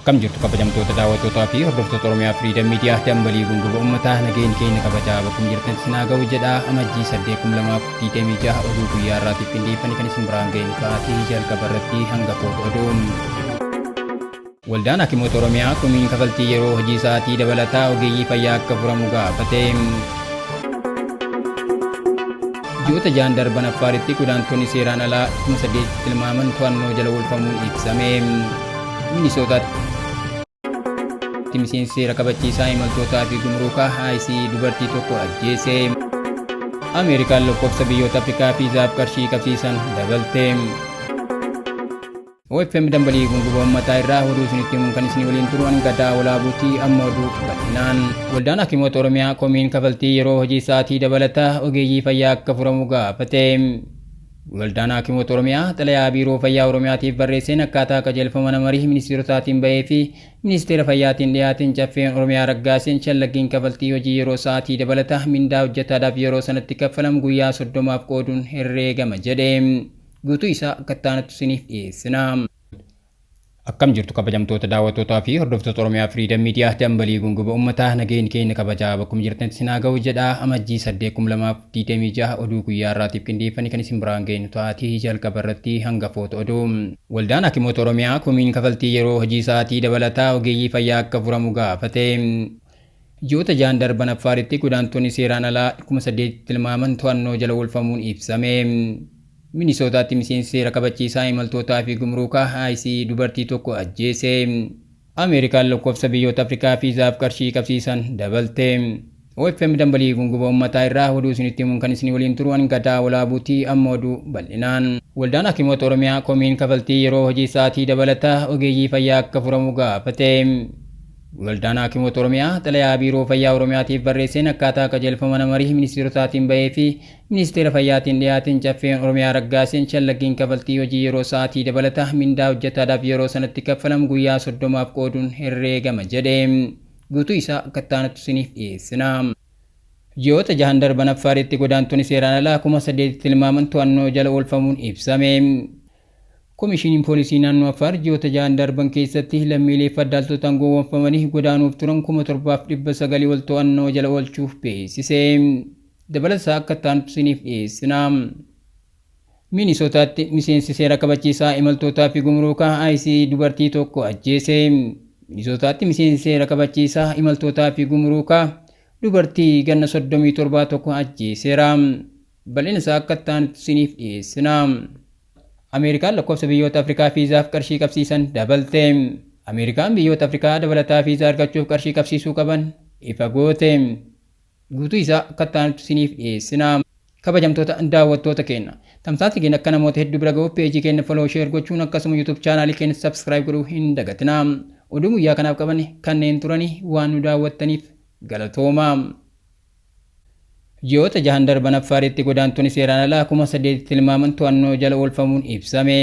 Akkam jirtu kabajamtoota daawwattootaa fi hordoftoota Oromiyaa Freedom Media, dambalii gunguba uummataa, nageenyi keenya kabajaa bakkuma jirtan isin haa ga'u jedha. Amajjii 8,2026 oduu guyyaa har'aatiif qindeeffame kan isin biraan ga'e ka'aatii jalqaba irratti hangafoota oduu. Waldaan Hakimoota Oromiyaa komiin kafaltii yeroo hojii sa'aatii dabalataa ogeeyyii fayyaa akka furamu gaafate. Ji'oota 6n darban Affaaritti godaantonni seeraan alaa 8,000 tilmaaman to'annoo jala oolfamuun ibsame. Minisootaatti miseensi seera kabachiisaa imaltootaa fi gumruukaa IC dubartii tokko ajjeese. Ameerikaan lakkoofsa biyyoota Afrikaa viizaaf qarshii qabsiisan dabalte. OFM dambalii gunguba uummataa irraa oduu isinitti himuun kan isinii waliin turu an Gadaa Walaabuuti. Amma oduu bal'inaan. Waldaan Hakimoota Oromiyaa komiin kafaltii yeroo hojii sa'aatii dabalataa ogeeyyii fayyaa akka furamu gaafate. Waldaan Hakimoota Oromiyaa xalayaa Biiroo Fayyaa Oromiyaatiif barreesseen akkaataa qajeelfama mana marii ministeerotaatiin bahee fi Ministeera Fayyaatiin dhiyaateen Caffeen Oromiyaa raggaaseen shallaggiin kafaltii hojii yeroo sa'aatii dabalataa mindaa hojjetaadhaaf yeroo sanatti kaffalamu guyyaa 30f qooduun herreegama jedhe. Guutuu isaa akka itti aanutti isiniif dhiyeessina. Akkam jirtu kabajamtoota daawwattootaa fi hordoftoota Oromiyaa Freedom Media, dambalii gunguba uummataa, nageenyi keenya kabajaa bakkuma jirtanitti isin haa ga'u jedha. Amajjii 8,2026 oduu guyyaa har'aatiif qindeeffame kan isin biraan geenyu ta'aatii jalqaba irratti hangafoota oduu. Waldaan Hakimoota Oromiyaa komiin kafaltii yeroo hojii sa'aatii dabalataa ogeeyyii fayyaa akka furamu gaafate. Ji'oota 6n darban Affaaritti godaantonni seeraan alaa 8,000 tilmaaman to'annoo jala oolfamuun ibsame. Minisootaatti miseensi seera kabachiisaa imaltootaa fi gumruukaa IC dubartii tokko ajjeese. Ameerikaan lakkoofsa biyyoota Afrikaa viizaaf qarshii qabsiisan dabalte. OFM dambalii gunguba uummataa irraa oduu isinitti himuun kan isinii waliin turu an Gadaa Walaabuuti. Amma oduu bal'inaan. Waldaan Hakimoota Oromiyaa komiin kafaltii yeroo hojii sa'aatii dabalataa ogeeyyii fayyaa akka furamu gaafate. Waldaan Hakimoota Oromiyaa xalayaa Biiroo Fayyaa Oromiyaatiif barreesseen akkaataa qajeelfama mana marii ministeerotaatiin bahee fi Ministeera Fayyaatiin dhiyaateen Caffeen Oromiyaa raggaaseen shallaggiin kafaltii hojii yeroo sa'aatii dabalataa mindaa hojjetaadhaaf yeroo sanatti kaffalamu guyyaa 30f qooduun herreegama jedhe. Guutuu isaa akka itti aanutti isiniif dhiyeessina. Ji'oota jahan darban Affaaritti godaantonni seeraan alaa 8,000tti tilmaaman to'annoo jala oolfamuun ibsame. Komishiniin Poolisii Naannoo Affaar ji'oota jahan darban keessatti lammiilee faddaaltotaan gowwoomfamanii godaanuuf turan 7,900 ol to'annoo jala oolchuu beeksise. Dabalata akka itti aanutti isiniif dhiyeessina. Minisootaatti miseensi seera kabachiisaa imaltootaa fi gumruukaa ICE dubartii tokko ajjeese. Minisootaatti miseensi seera kabachiisaa imaltootaa fi gumruukaa dubartii ganna 37 tokko ajjeeseera. Bal'ina isaa akka itti aanutti isiniif dhiyeessina. Ameerikaan lakkoofsa biyyoota Afrikaa fiizaaf qarshii qabsiisan dabalte. Ameerikaan biyyoota Afrikaa dabalataa fiizaa argachuuf qarshii qabsiisuu qaban ifa goote. Guutuu isaa akka itti aanutti isiniif dhiyeessina. Kabajamtoota daawwattoota keenya, tamsaasni keenya akka namoota hedduu bira ga'uuf peejii keenya follow, share gochuun akkasuma YouTube chaanaalii keenya subscribe godhuu hin dagatinaa. Oduu guyyaa kanaaf qabanne kanneen turanii, waan nu daawwattaniif galatoomaa. Ji'oota jahan darban Affaaritti godaantonni seeraan alaa 8,000tti tilmaaman to'annoo jala oolfamuun ibsame.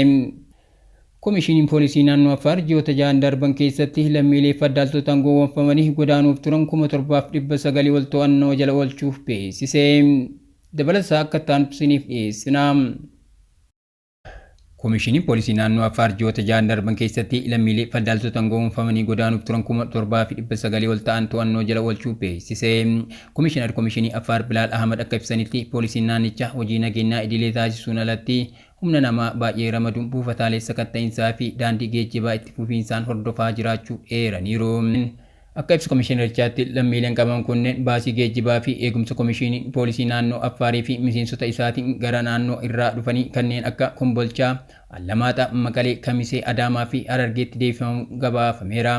Komishiniin Poolisii Naannoo Affaar ji'oota jahan darban keessatti lammiilee faddaaltotaan gowwoomfamanii godaanuuf turan 7,900 ol to'annoo jala oolchuu beeksise. Dabalata isaa akka itti aanutti isiniif dhiyeessina. Komishiniin Poolisii Naannoo Affaar ji'oota jahan darban keessatti lammiilee faddaaltotaan gowwoomfamanii godaanuuf turan 7,900 ol ta'an to'annoo jala oolchuu beeksise. Komishinar Komishinii Affaar Bilaal Ahmad akka ibsanitti, poolisiin naannichaa hojii nageenyaa idilee taasisuun alatti humna namaa baay'ee ramaduun buufataalee sakatta'insaa fi daandii geejjibaa itti fufiinsaan hordofaa jiraachuu eeraniiru. Akka ibsa komishinarichaatti, lammiileen qabaman kunneen baasii geejjibaa fi eegumsa Komishinii Poolisii Naannoo Affaarii fi miseensota isaatiin gara naannoo irraa dhufanii kanneen akka Kombolchaa, Allamaaxaa, Maqalee, Kamisee, Adaamaa fi Harargeetti deebifamuu gabaafameera.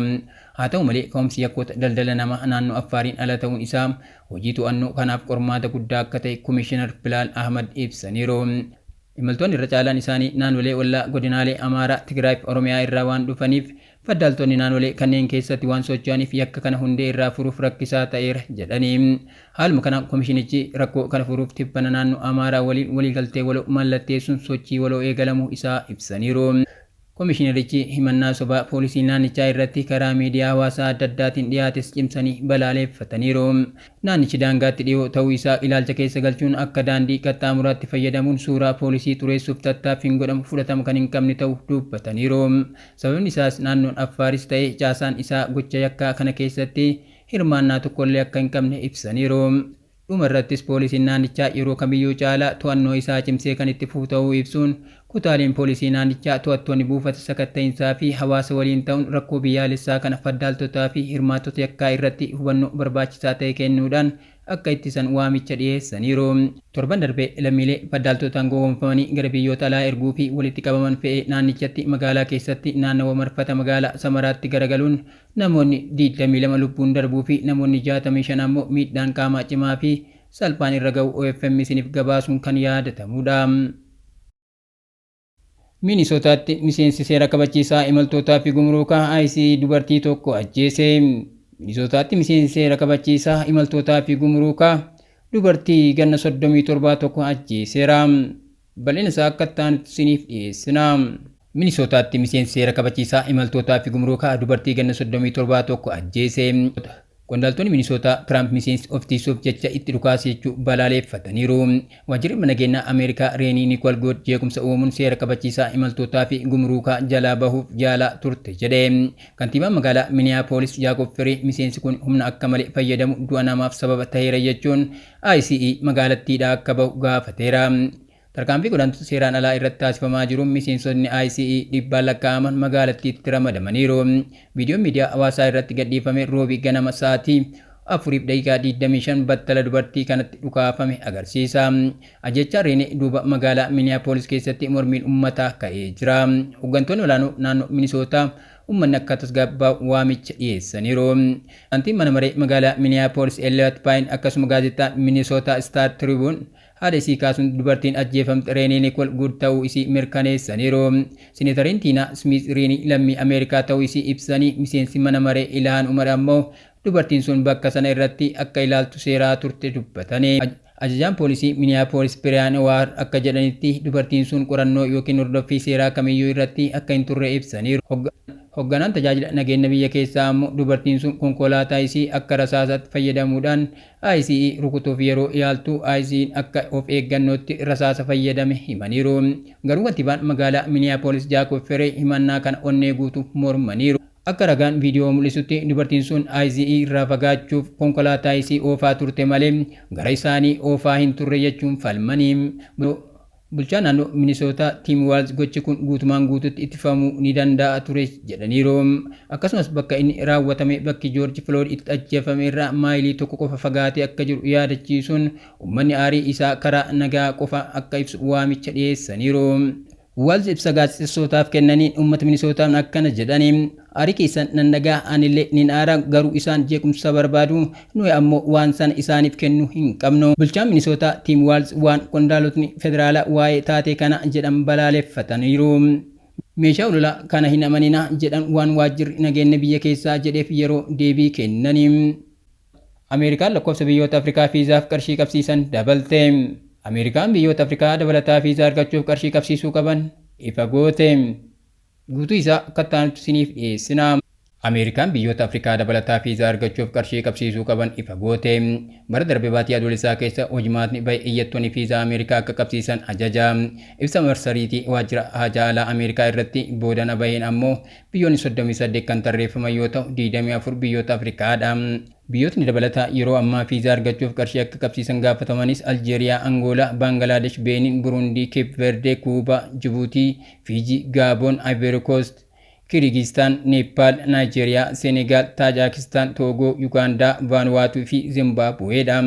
Haa ta'u malee, ka'umsi yakkoota daldala namaa naannoo Affaariin ala ta'uun isaa hojii to'annoo kanaaf qormaata guddaa akka ta'e Komishinar Bilaal Ahmad ibsaniiru. Imaltoonni irra caalaan isaanii naannolee ollaa godinaalee Amaaraa, Tigraay fi Oromiyaa irraa waan dhufaniif faddaaltonni naannolee kanneen keessatti waan socho'aniif yakka kana hundee irraa furuuf rakkisaa ta'eera jedhani. Haaluma kanaan komishinichi rakkoo kana furuuf tibbana naannoo Amaaraa waliin waliigaltee waloo mallatteessuun sochii waloo eegalamuu isaa ibsaniiru. Komishinarichi himannaa sobaa poolisii naannichaa irratti karaa miidiyaa hawaasaa adda addaatiin dhiyaates cimsanii balaaleffataniiru. Naannichi daangaatti dhiyoo ta'uu isaa ilaalcha keessa galchuun akka daandii qaxxaamuraatti fayyadamuun suuraa poolisii xureessuuf tattaaffiin godhamu fudhatama kan hin qabne ta'uu dubbataniiru. Sababni isaas naannoon Affaaris ta'e caasaan isaa gocha yakkaa kana keessatti hirmaannaa tokkollee akka hin qabne ibsaniiru. Dhuma irrattis poolisiin naannichaa yeroo kamiyyuu caalaa to'annoo isaa cimsee kan itti fufu ta'uu ibsuun, kutaaleen poolisii naannichaa, to'attoonni buufata sakatta'iinsaa fi hawaasa waliin ta'uun rakkoo biyyaalessaa kana faddaaltotaa fi hirmaattota yakkaa irratti hubannoo barbaachisaa ta'e kennuudhaan akka ittisan waamicha dhiyeessaniiru. Torban darbe lammiilee faddaaltotaan gowwoomfamanii gara biyyoota alaa erguu fi walitti qabaman fe'ee naannichatti magaalaa keessatti naannawa marfata magaalaa Samaraatti garagaluun namoonni 22 lubbuun darbuu fi namoonni 65 ammoo miidhaan qaamaa cimaa fi salphaan irra ga'u OFM isiniif gabaasuun kan yaadatamudha. Minisootaatti miseensi seera kabachiisaa imaltootaa fi gumruukaa ICE dubartii tokko ajjeese. Minisootaatti miseensi seera kabachiisaa imaltootaa fi gumruukaa dubartii ganna 37 tokko ajjeeseera. Bal'ina isaa akka itti isiniif dhiyeessina. Minisootaatti miseensi seera kabachiisaa imaltootaa fi gumruukaa dubartii ganna 37 tokko ajjeese. Qondaaltonni Minisootaa Tiraamp miseensi of tiisuuf jecha itti dhukaase jechuu balaaleffataniiru. Waajjirri nageenyaa Ameerikaa Reenii Niikool Good jeequmsa uumuun seera kabachiisaa imaltootaa fi gumruukaa jalaa bahuuf yaalaa turte jedhe. Kantiibaan magaalaa Minneapolis Jaakoob Firii miseensi kun humna akka malee fayyadamu du'a namaaf sababa ta'eera jechuun ICE magaalattiidhaa akka bahu gaafateera. Tarkaanfii godaantota seeraan alaa irratti taasifamaa jiruun miseensonni ICE dhibbaan lakkaa'aman magaalattiitti ramadamaniiru. Viidiyoon miidiyaa hawaasaa irratti gadhiifame Roobii ganama sa'aatii 4:25 battala dubartii kanatti dhukaafame agarsiisa. Ajjechaa Reenee duuba magaalaa Minneapolis keessatti mormiin uummataa ka'ee jira. Hooggantoonni olaanoo naannoo Minisootaa uummanni akka tasgabbaa'u waamicha dhiyeessaniiru. Antiin mana maree magaalaa Minneapolis Elliot Pine akkasuma gaazexaa Minnesota Star Tribune haala isii kaasuun dubartiin ajjeefamte Reenee Niikool Good ta'uu isii mirkaneessaniiru. Seneetariin Tiinaa Smith Reenii lammii Ameerikaa ta'uu isii ibsanii, miseensi mana maree Ilhaan Umar ammoo dubartiin sun bakka sana irratti akka ilaaltu seeraa turte dubbatanii. Ajajaan poolisii Minneapolis Biriyaan Waar akka jedhanitti dubartiin sun qorannoo yookiin hordoffii seeraa kamiyyuu irratti akka hin turre ibsaniiru. Hoogganaan tajaajila nageenya biyya keessaa ammoo dubartiin sun konkolaataa isii akka rasaasaatti fayyadamuudhaan ICE rukutuuf yeroo yaaltu ICE akka of eeggannootti rasaasa fayyadame himaniiru. Garuu kantiibaan magaalaa Minneapolis Jaakoob Feree himannaa kana onnee guutuu mormaniiru. Akka ragaan viidiyoo mul'isutti dubartiin sun ICE irraa fagaachuuf konkolaataa isii oofaa turte malee gara isaanii oofaa hin turre jechuun falmanii. Bulchaan naannoo Minisootaa Tim Walz gochi kun guutumaan guututti ittifamuu ni danda'a ture jedhaniiru. Akkasumas bakka inni raawwatame bakki Joorji Floyd itti ajjeefame irraa maayilii 1 qofa fagaatee akka jiru yaadachiisuun uummanni aarii isaa karaa nagaa qofa akka ibsu waamicha dhiyeessaniiru. Walz ibsa gaazexeessootaaf kennaniin uummata Minisootaan akkana jedhanii, aarii keessan nan dhagaa, anillee nin aara, garuu isaan jeequmsa barbaadu, nuyi ammoo waan sana isaaniif kennu hin qabnu. Bulchaan Minisootaa Tim Walz waan qondaalotni federaalaa waa'ee taatee kana jedhan balaaleffataniiru. Meeshaa ololaa kana hin amaninaa jedhan waan waajjirri nageenya biyya keessaa jedheef yeroo deebii kennanii. Ameerikaan lakkoofsa biyyoota Afrikaa fiizaaf qarshii qabsiisan dabalte. Ameerikaan biyyoota Afrikaa dabalataa fiizaa argachuuf qarshii qabsiisuu qaban ifa goote. Guutuu isaa akka itti isiniif dhiyeessina. Ameerikaan biyyoota Afrikaa dabalataa fiizaa argachuuf qarshii qabsiisuu qaban ifa goote. Bara darbe baatii Adoolessaa keessa hojimaatni bahe iyyattoonni fiizaa Ameerikaa akka qabsiisan ajaja. Ibsa marsariitii waajjira haajaa alaa Ameerikaa irratti boodana baheen ammoo biyyoonni 38 kan tarreeffaman yoo ta'u 24 biyyoota Afrikaadha. Biyyootni dabalataa yeroo ammaa fiizaa argachuuf qarshii akka qabsiisan gaafatamanis Aljeeriyaa, Angoolaa, Baangilaadesh, Beenin, Burundii, Keep Verde, Kuubaa, Jibuutii, Fiijii, Gaaboon, Ivory Coast, Kirigistaan, Neepaal, Naayijeeriyaa, Senegaal, Taajaakistaan, Toogoo, Yugaandaa, Vaanuwaatuu fi Zimbaabuweedha.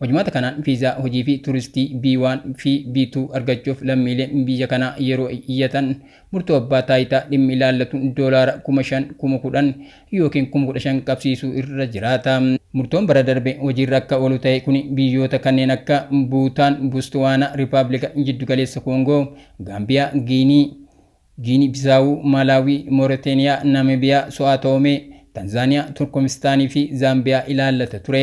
Hojimaata kanaan fiizaa hojii fi turistii B1 fi B2 argachuuf lammiileen biyya kanaa yeroo iyyatan murtoo abbaa taayitaa dhimmi ilaallatuun doolaara 5,000, 10,000 yookiin 15,000 qabsiisuu irra jiraata. Murtoon bara darbe hojiirra akka oolu ta'e kun biyyoota kanneen akka Buutaan, Bustuwaana, Rippaabilika Jiddugaleessa Koongoo, Gaambiyaa, Giinii, Giinii Bisaawuu, Malaawii, Mooriteeniyaa, Naamibiyaa, So'aatoomee, Tanzaaniyaa, Turkmenistaanii fi Zaambiyaa ilaallata ture.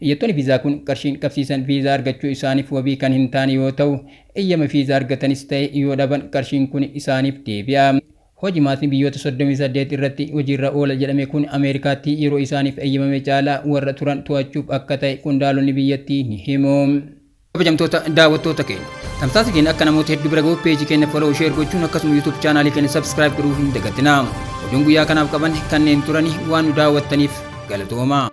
Iyyattoonni fiizaa kun qarshiin qabsiisan fiizaa argachuu isaaniif wabii kan hin taane yoo ta'u, eeyyama fiizaa argatanis ta'e yoo dhaban qarshiin kun isaaniif deebi'a. Hojimaatni biyyoota 38 irratti hojiirra oola jedhame kun Ameerikaatti yeroo isaaniif eeyyamame caalaa warra turan to'achuuf akka ta'e qondaalonni biyyattii ni himu. Kabajamtoota daawwattoota keenya, tamsaasa keenya akka namoota hedduu bira gahuuf peejii keenya follow, share gochuun akkasuma YouTube chaanaalii keenya subscribe godhuu hin dagatinaa. Oduun guyyaa kanaaf qaban kanneen turani, waan nu daawwattaniif galatoomaa.